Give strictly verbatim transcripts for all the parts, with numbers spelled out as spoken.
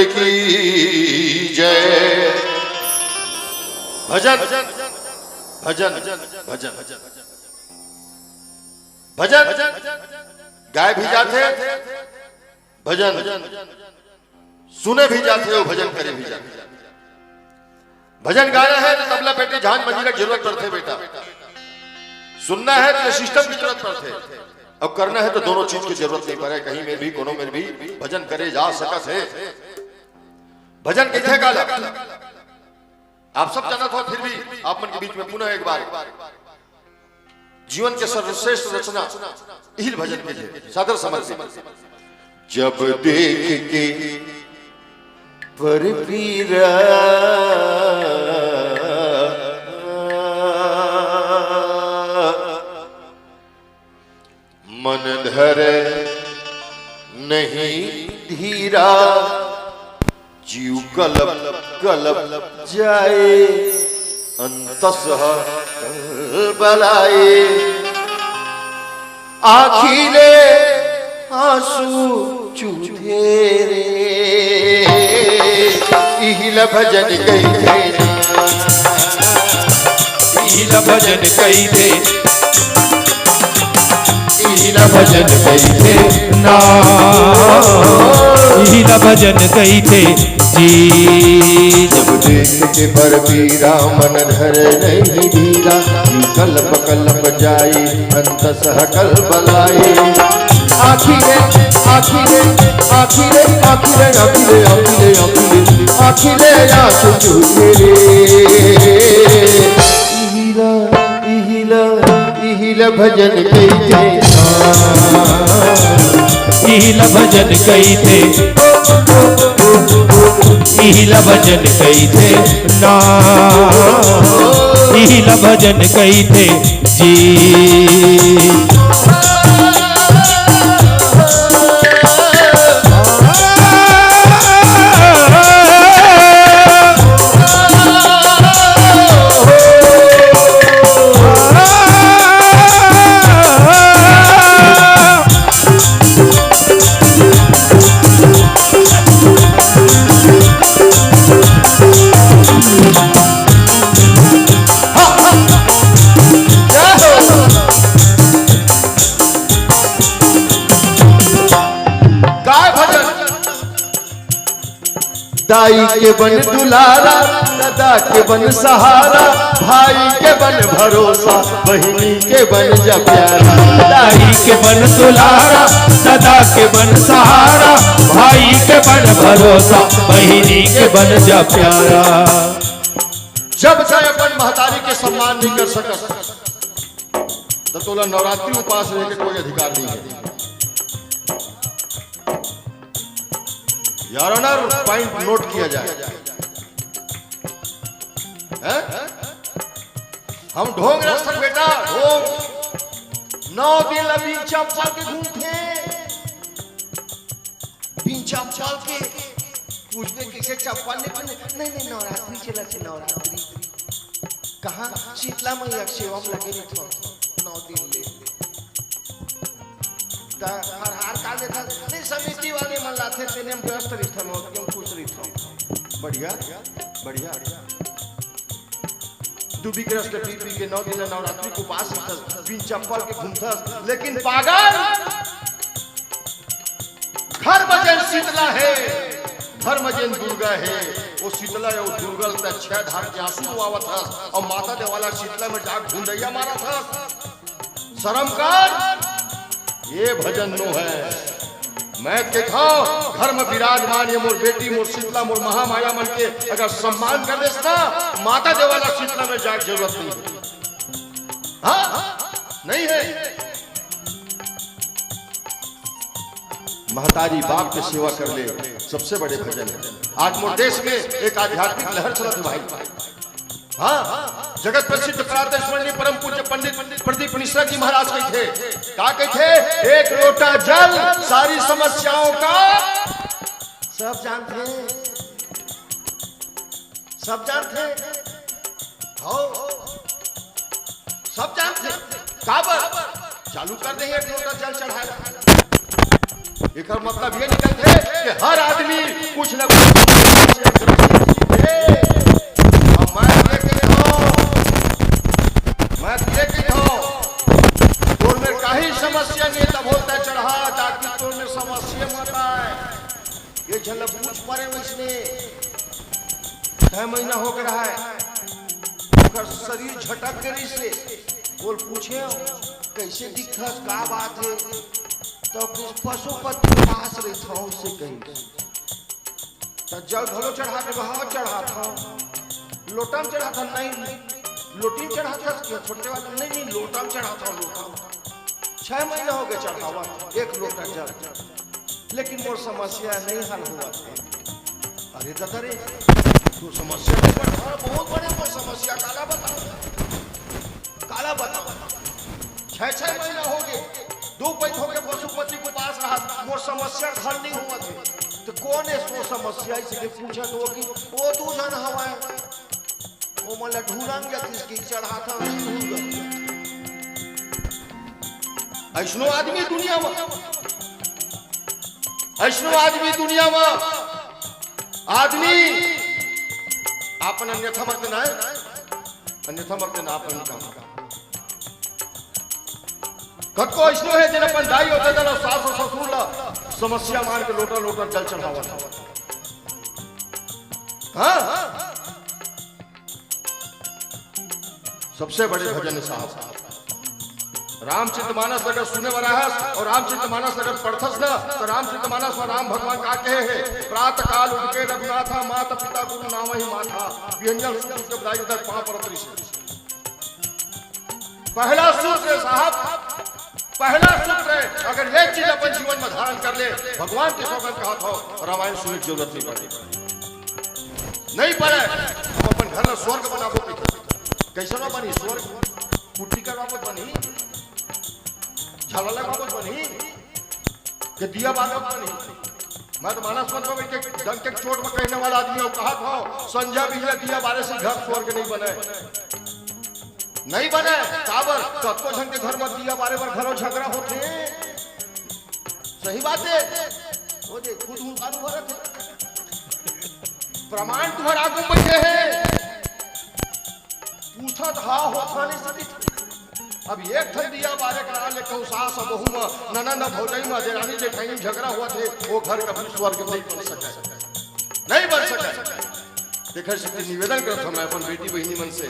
की जय। भजन, भजन, भजन, भजन, भजन गाए भी जाथे, भजन सुने भी जाथे अउ भजन करे भी जाथे। भजन गाना हे त तबला, पेटी, झांझ, मंजीरा के जरूरत पड़थे बेटा। सुनना हे त सिस्टम के जरूरत पड़थे, अउ करना हे त दोनों चीज के जरूरत नइ पड़े। कहीं में भी, कोनो में भी भजन करे जा सकत हे। भजन कहिथे काला, आप सब जानत हो, फिर भी आप मन के बीच में पुनः एक बार जीवन के सर्वश्रेष्ठ रचना इही भजन के लिए सादर समर्पित। जब देख के पर पीरा मन धरे नहीं धीरा, जीव कलप कलप जाए, अंतस कलबलाए। आँखी ले आंसू चूथे रे, इही ल भजन कहिथे ना, इही ल भजन कहिथे। इही ल भजन कहिथे ना, इही ल भजन कहिथे जी। जब देख के पर पीरा मन धरे नहीं धीरा, कलप कलप जाई अंतस कलबलाए। आँखी ले, आँखी ले, आँखी ले, आँखी ले, आँखी ले, आँखी ले, आँखी ले, आँखी ले आंसू चूथे रे। इही ल, इही ल, इही ल भजन कहिथे। इही ल भजन कहिथे। इही ल भजन कहिथे ना, इही ल भजन कहिथे जी। गाय भजन। दाई के बन दुलारा, ददा के बन सहारा, भाई के बन भरोसा, बहिनी के बन जा प्यारा। दाई के बन दुलारा, ददा के बन सहारा, भाई के बन भरोसा, बहिनी के बन जा प्यारा। जब तैं अपन महतारी के सम्मान नहीं कर सकत, त तोला नवरात्रि उपास रहे के कोई अधिकार नहीं है। Your Honor, point note किया जाए। हैं? हम ढोंग रक्षक बेटा, ढोंग। नौ दिन ला बिन चप्पल के घूमथे। बिन चप्पल के। पूछबे, "कइसे चप्पल नइ घूमे?" "नहीं, नहीं, नवरात्रि चलत हे, नवरात्रि।" कहाँ? शीतला मैया के सेवा में लगे रहिथों नौ दिन ले। त फरहार का देथस? नहीं, समिति वाले मन लाथे, तेने में व्यस्त रहिथन, ओतके में खुश रहिथन। बढ़िया, बढ़िया। दूबी के रस ल पी पी के नौ दिन नवरात्रि के उपास रहिथस, बिन चप्पल के घूमथस, लेकिन पागल, घर म जेन शीतला हे, घर म जेन दुर्गा हे, वो शीतला अउ दुर्गा ल त छह धार के आंसू रोवावत हस, अउ माता देवाला शीतला में जाके ढूंढइया मारत हस। शरम कर, ये भजन नो है। मैं कहथंव, घर में विराजमान ये मोर बेटी, मोर शीतला, मोर महामाया मन के अगर सम्मान कर देस ना, माता देवाला शीतला में जाए के जरूरत नहीं है। हाँ, नहीं है। महतारी बाप के सेवा कर ले, सबसे बड़े भजन है। आज मोर देश में एक आध्यात्मिक लहर चलत हे भाई। हाँ, जगत प्रसिद्ध प्रातस्मरणीय परम पूज्य पंडित प्रदीप मिश्रा जी महाराज कहिथे, का कहिथे? एक लोटा जल सारी समस्याओं का। सब जानथे, सब जानथे। हो, सब जानथे। काबर? चालू कर दे एक लोटा जल चढ़ाए। एकर मतलब ये निकलथे कि हर आदमी कुछ न कुछ समस्या ग्रसित हे। अब मैं ये कहिथंव, मैं ये कहिथंव, तोर मेर काही समस्या नइ हे, तभो तैं चढ़ा, ताकि तोर मेर समस्या मत आय। एक झन ला पूछ परे वइसने, छह महीना हो गे हे, ओकर शरीर झटक गे रिहिसे, ओला पूछेंव, "कइसे दिखथस, का बात हे?" त कहिस, "पशुपति के पास रहिथंव," अइसे कहिस। त जल घलो चढ़ाथस? "हाँ, चढ़ाथंव।" "लोटा म चढ़ाथस?" "नहीं।" "लोटी म चढ़ाथस?" "छोटे वाला?" "नहीं, नहीं, लोटा म चढ़ाथंव, लोटा म।" "छह महीना हो गे चढ़ावत, एक लोटा जल, लेकिन मोर समस्या नइ हल होवत हे।" "अरे ददा रे, तोर समस्या तो बड़, हाँ, बहुत बड़े मोर समस्या, काला बतावंव, काला बतावंव। छह छह महीना हो गे, दू पइत हो गे पशुपति के पास रहत, मोर समस्या हल नइ होवत हे।" त कोन ए तोर समस्या, अइसे पूछत हो कि ओ दू झन हवय, ओमन ला ढूंढंव कहिके चढ़ाथंव, नइ ढूंढंव। अइसनो आदमी दुनिया म, अइसनो आदमी दुनिया म, आदमी अपन अन्यथा मरथे ना, अन्यथा मरथे ना अपन काम। कतको अइसनो हे जेन अपन दाई अउ ददा ला, सास अउ ससुर ला समस्या मान के लोटा लोटा जल चढ़ावत। हाँ, सबसे बड़े भजन साहब, रामचरितमानस अगर सुने वाला हस अउ रामचरितमानस अगर पढ़थस ना, त रामचरितमानस म राम भगवान का कहे हे, "प्रातः काल उठके रघुनाथा, माता पिता गुरु नावहि माथा।" बिहनिया सूत उठ के बधाई उधर पाँव परत रिहिस। पहला सूत्र हे साहब, पहला सूत्र हे, अगर ये चीज अपन जीवन म धारण कर ले, भगवान के सौगंध कहत हंव, रामायण सुने के जरूरत नइ पड़े। नइ पड़े, हम अपन घर ला स्वर्ग बनाबो कहिके। कइसन बनही स्वर्ग? पुट्टी करवाबो बनही, झाला लगवाबो बनही, के दिया बारबो बनही? मैं तो मानस मत में बइठ के डंक के चोट में कहने वाला आदमी हंव, कहत हंव, संझा बिहनिया दिया बारे से घर स्वर्ग नइ बने। नइ बने, काबर? कतको झन के घर म दिया बारे बर घलो झगरा होथे। सही बात हे। ओ दे, खुद हुंकारू भरत हे। प्रमाण तुम्हर आगू म बइठे हे। पूछत हा, होत हा नइ सकिस। अब एक ठन दिया बारे के नाम ले कहूं, सास अउ बहू म, ननद अउ भौजाई म, देरानी जेठानी म झगरा होवत हे, ओ घर कभी स्वर्ग नइ बन सकय, नइ बन सकय। तेखर सेती निवेदन करत हंव मैं अपन बेटी बहिनी मन से,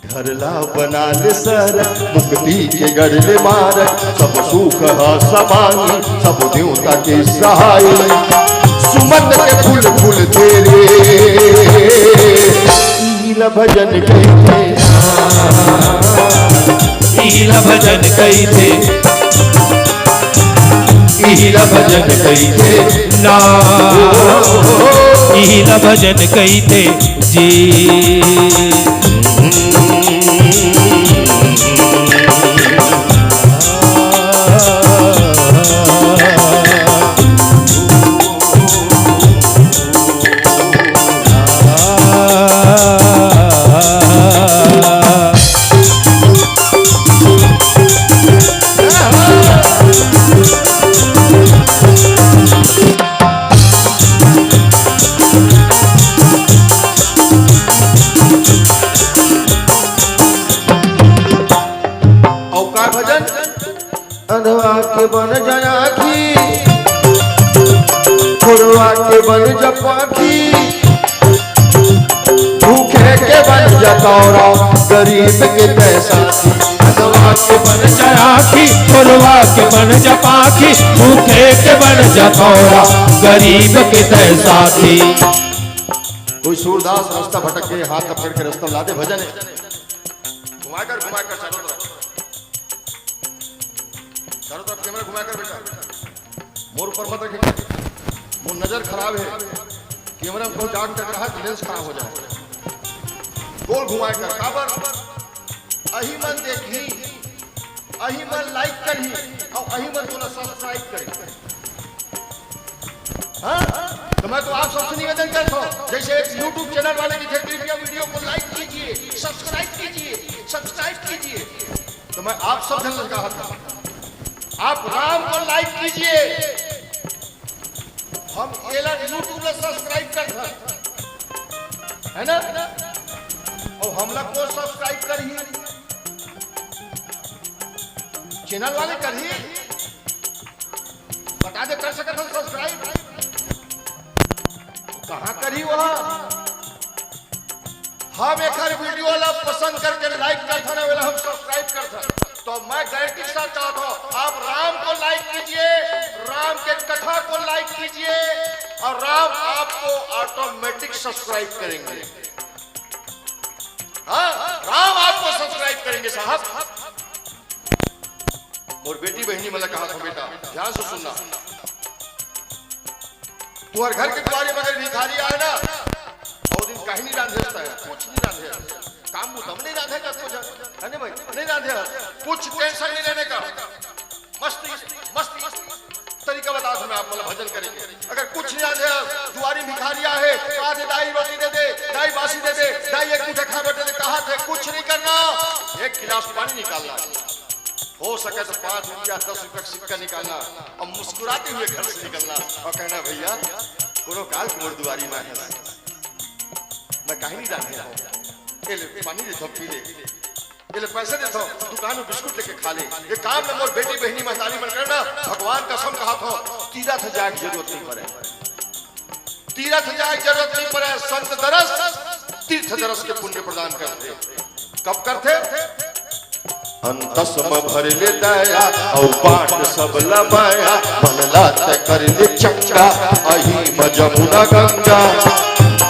घर ला बना ले सर, मुक्ति के गढ़ ले मार, सब सुख ह समाही, सब देवता के सहाय। सुमन के फूल फूल तेरे, इही ला भजन कहिथे, इही ला भजन कहिथे, इही ला भजन कहिथे ना, इही ला भजन कहिथे जी। अउ का भजन? अंधवा के बन जा आँखी, कोढ़वा के बन जा पाँखी, भूखे के बन जा तौरा, गरीब के तैं साथी। अंधवा के बन जा आँखी, कोढ़वा के बन जा पाँखी, भूखे के बन जा तौरा, गरीब के तैं साथी। कोई सूरदास रास्ता भटक के हाथ पकड़ के रास्ता ला दे, भजन हे। घुमा कर, घुमा कर चारों तरफ। चारों तरफ कैमरा घुमा कर बेटा। मोर ऊपर मत रखे। मोर नजर खराब हे। कैमरा में कोई डार्क टकरा है, लेंस खराब हो जाए। गोल घुमा कर, काबर? अही मन देखही, अही मन लाइक करही, अउ अही मन तोला सब्सक्राइब करही। हाँ? तो मैं तो आप सबसे निवेदन करता हूँ, जैसे एक YouTube चैनल वाले की थे, कृपया वीडियो को लाइक कीजिए, सब्सक्राइब कीजिए, सब्सक्राइब कीजिए। तो मैं आप सब जन से कहा था, आप राम को लाइक कीजिए। हम एला YouTube ला सब्सक्राइब करथन, है ना? अउ हमला कोन सब्सक्राइब करही? चैनल वाले करही। बता दे, कर सकत हन सब्सक्राइब? कहाँ करही वहाँ? हम एकर वीडियो ला पसंद करके लाइक करथन, अउ एला हम सब्सक्राइब करथन। तो मैं गारंटी के साथ कहत हूँ, आप राम को लाइक कीजिए, राम के कथा को लाइक कीजिए, और राम आपको ऑटोमेटिक सब्सक्राइब करेंगे। हाँ, राम आपको सब्सक्राइब करेंगे साहब। मोर बेटी बहिनी मन ला कहत हूँ, बेटा, ध्यान से सुनना। तुहर घर के दुवारी म अगर भिखारी आए ना, ओ दिन कहीं नहीं रांधे हस, कुछ नहीं रांधे हस, काम बुता म नहीं रांधे हस, कुछ, है ना भाई, नहीं रांधे हस, कुछ टेंशन नहीं लेने का। मस्ती, मस्ती, मस्ती तरीका बता दूं मैं आप, मतलब, भजन करेंगे। अगर कुछ नहीं रांधे हस, दुवारी म भिखारी आए, कहा थे, "दाई रोटी दे दे, दाई बासी दे दे, दाई एक मुठा खा रोटी दे दे," कहा थे, कुछ नहीं करना, एक गिलास पानी निकालना। हो सके तो पाँच रुपया, दस रुपया का सिक्का निकालना और मुस्कुराते हुए घर से निकलना और कहना, "भैया, कोनो काल के मोर दुवारी म आए हस, मैं कहीं नहीं जाने रहा हूँ, ये ले, पानी देथव, पी ले, ये ले, पैसे देथव, दुकान में बिस्कुट लेके खा ले, ये काम में मोर बेटी, बहिनी, महतारी मन करना, भगवान कसम कहत हूँ, तीरथ जाए के जरूरत नहीं पड़े।" तीरथ जाए के जरूरत नहीं पड़े, संत दरस, तीर्थ दरस के पुण्य प्रदान करथे। कब करथे? अंतस म भर ले दया, अउ बांट सब ल माया, बनला त कर ले चंगा, अही म जमुना गंगा,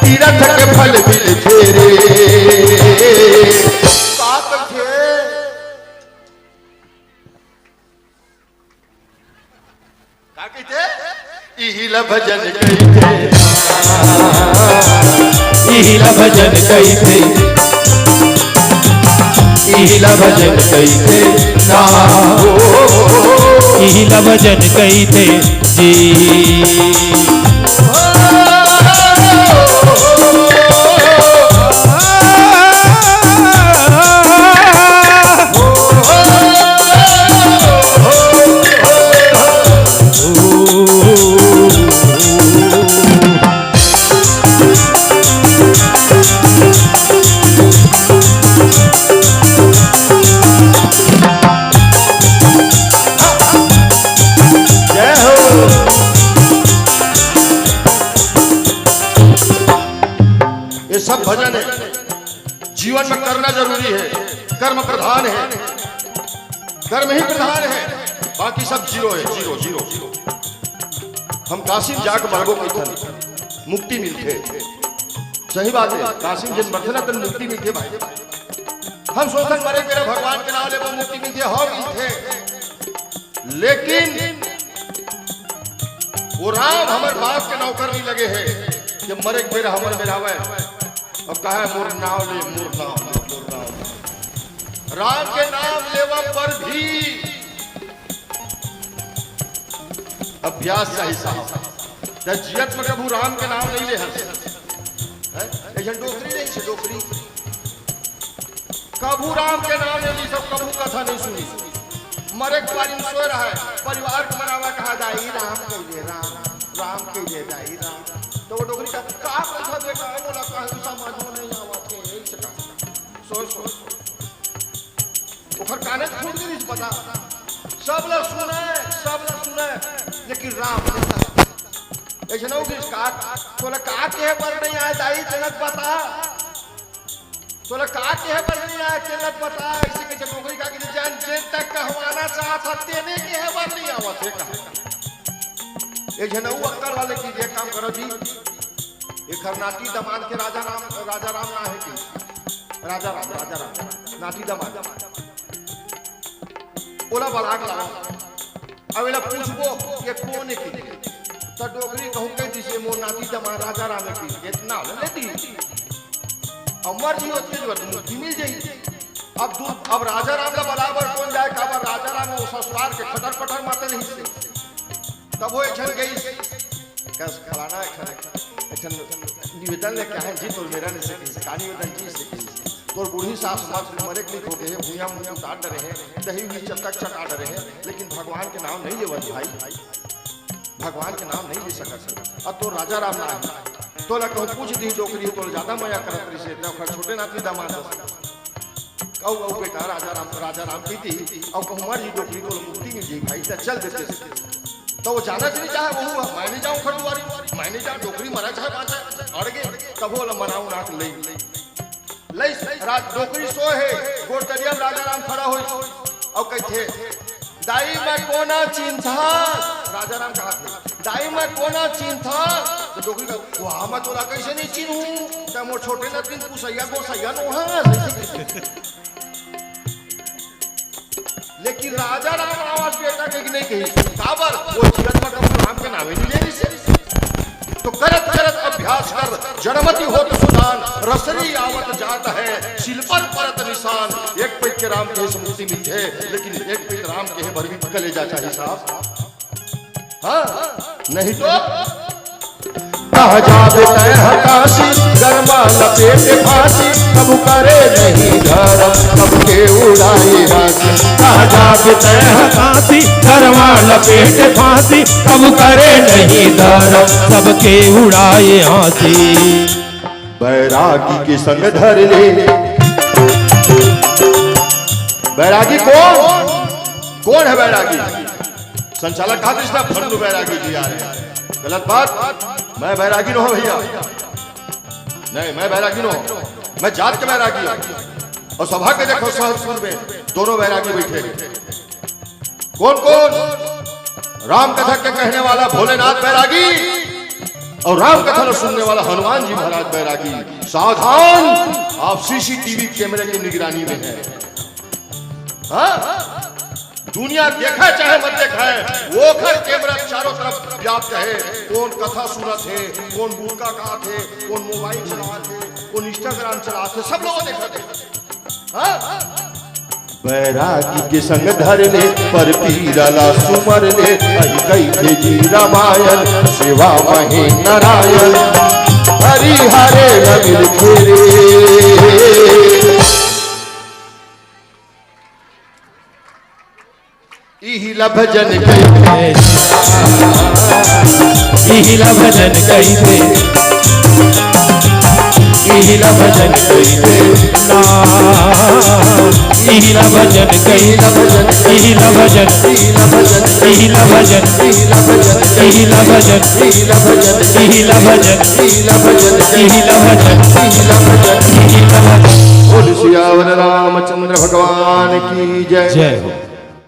तीरथ के फल मिलथे रे। का कथे? का कहिथे? इही ला भजन कहिथे। इही ला भजन कहिथे। इही ला भजन कहिथे। ना हो। इही ला भजन कहिथे जी। जय हो। ये सब भजन है, जीवन में करना जरूरी है, कर्म प्रधान है, कर्म ही प्रधान है, बाकी सब जीरो है, जीरो, जीरो। हम काशी में जाके मरबो कहिथन, मुक्ति मिलथे। सही बात है, काशी में जेन मरथे ना, तेन मुक्ति मिलथे भाई। हम सोचथन मरे के बेरा भगवान के नाम लेबो, मुक्ति मिलथे, हाँ मिलथे, लेकिन वो राम हमर बाप के नौकर नहीं लगे है कि मरे के बेरा हमर मेर आवय। अब कहा है, "मोर नाम ले, मोर नाम, मोर नाम।" राम के नाम लेवा पर भी अभ्यास चाहिए साहब। त जियत में कभू राम के नाम नहीं ले हस। हैं? एक झन डोकरी नहीं से डोकरी। कभू राम के नाम नहीं ली, सब कभू कथा नहीं सुनी। मरे के बारी में सोए रहा है, परिवार के मनावा कहा, "दाई राम कहिए, राम, राम कहिए, दाई राम।" तो वो डोकरी का, "का कथा बेटा है, बोला का है, समझ में नहीं आवत है, यही से कहा।" सोच, सोच, सोच। ओकर काने फूट गई, पता। सब ला सुने, सब ला सुने, लेकिन राम नहीं सुने। ऐसे ना हो कि का, तोला का कहे बर नहीं आए, दाई, जनक बता। तोला का कहे बर नहीं आए, तेला बता। ऐसे कहिथे डोकरी का कि जान, जेन तक कहवाना चाहत हस, तेने कहे बर नहीं आवत हे, कहा। एक झन अउ अक्कल वाले की ये काम करो जी। एखर नाती दमाद के राजा राम, राजा राम ना है कि? राजा राम, राजा राम, नाती दमाद। ओला बला के लाओ। अब एला पूछबो, ये कोन हे कि? त डोकरी कहूँ कह दिसे, "मोर नाती दमाद राजा राम हे कि?" इतना होला लेती। अब मर जी होते जो तुम मिल जाई। अब दू, अब राजा राम ला बलाबर कोन जाए, काबर राजा राम वो ससुराल के खटर पटर माते नहीं से। तब वो एक झन गई, कस फलाना एक झन, एक झन निवेदन लेके आए जी, तो मेरा नहीं सके, का निवेदन जी सके। तोर बूढ़ी सास मर, मरे के लिख हो गए, भुइयां मुंह उतार डरे हे, दही हुई चटक चटा डरे हे, लेकिन भगवान के नाम नहीं लेवत भाई, भगवान के नाम नहीं ले सकत हे। अब तोर राजा राम ना हे, तोला कहूँ पूछ दी डोकरी, तोला ज्यादा मया करत रहिसे, ते ओखर छोटे नाती दामाद हस। कहू, कहू बेटा राजा राम, राजा राम कहिती, अब कहूँ मर जी डोकरी, तोला मुक्ति मिल जाई भाई, ते चल देते। तो वो जाना च नहीं चाहे, वो हुआ, मैं नहीं जाऊँ खरदुआरी, मैं नहीं जाऊँ डोकरी, मरा चाहे बाँचे, अड़ गे, तब वो मनाऊ नाक ले। लइस, राज डोकरी सोए हे, गोठतरिया में राजा राम खड़ा होइस, अउ कहिथे, "दाई मैं कोन चिन्हथँव?" राजा राम कहत हे, "दाई मैं कोन चिन्हथँव?" तो डोकरी कहे, "वाह, मैं तोला कइसे नहीं चिन्हूँ? तैं मोर छोटे नतिन पुसैया गोसैया नोहस।" लेकिन राजा राम आवत बेटा कहिके नहीं कहिस। काबर? वो चिरत म कभू राम के नावे नहीं ले रहिसे। तो करत करत अभ्यास कर, जड़मति होत सुजान, रसरी आवत जात हे, सिल पर परत निसान। एक पइत के राम कहे से मुक्ति मिलथे, लेकिन एक पइत राम कहे भर भी कलेजा चाही साहब। हाँ, नहीं तो कहाँ जाबे तैं ह काशी, गरमा लपेट फांसी, कभू करे नहीं धरम, सबके उड़ाई हँसी। कहाँ जाबे तैं ह काशी, गरमा लपेट फांसी, कभू करे नहीं धरम, सबके उड़ाई हँसी। बैरागी के संग धर ले। बैरागी कौन? कौन है बैरागी? संचालक कहा, "कृष्णा भंडू बैरागी जी आ रहे हैं।" गलत बात, मैं बैरागी नोहँव भैया, नहीं, मैं बैरागी नोहँव, मैं जात के बैरागी हँव। अउ सभा के देखो, सहज सुर में दोनों बैरागी बैठे हैं। कौन कौन? राम कथा के कहने वाला भोलेनाथ बैरागी अउ राम कथा ल सुनने वाला हनुमान जी महाराज बैरागी। सावधान, आप सीसीटीवी कैमरे की निगरानी में हैं। हाँ? दुनिया देखय चाहे मत देखय, ओखर कैमरा चारों तरफ व्याप्त हे। कोन कथा सुनत हे, कोन गुटखा खात हे, कोन मोबाइल चलात हे, कोन Instagram चलात हे, सब लोग देखत हे। हाँ? बैरागी के संग धर ले, पर पीरा ला सुमर ले, अहि कहिथे जी रामायण, सेवा महे नारायण, हरि हरे लमिल खेरे। इहिला भजन कहिथे, इहिला भजन कहिथे, इहिला भजन कहिथे ना, इहिला भजन कहिथे, इहिला भजन, इहिला भजन, इहिला भजन, इहिला भजन, इहिला भजन, इहिला भजन, इहिला भजन, इहिला भजन। बोल सियावर रामचंद्र भगवान की जय। जय हो।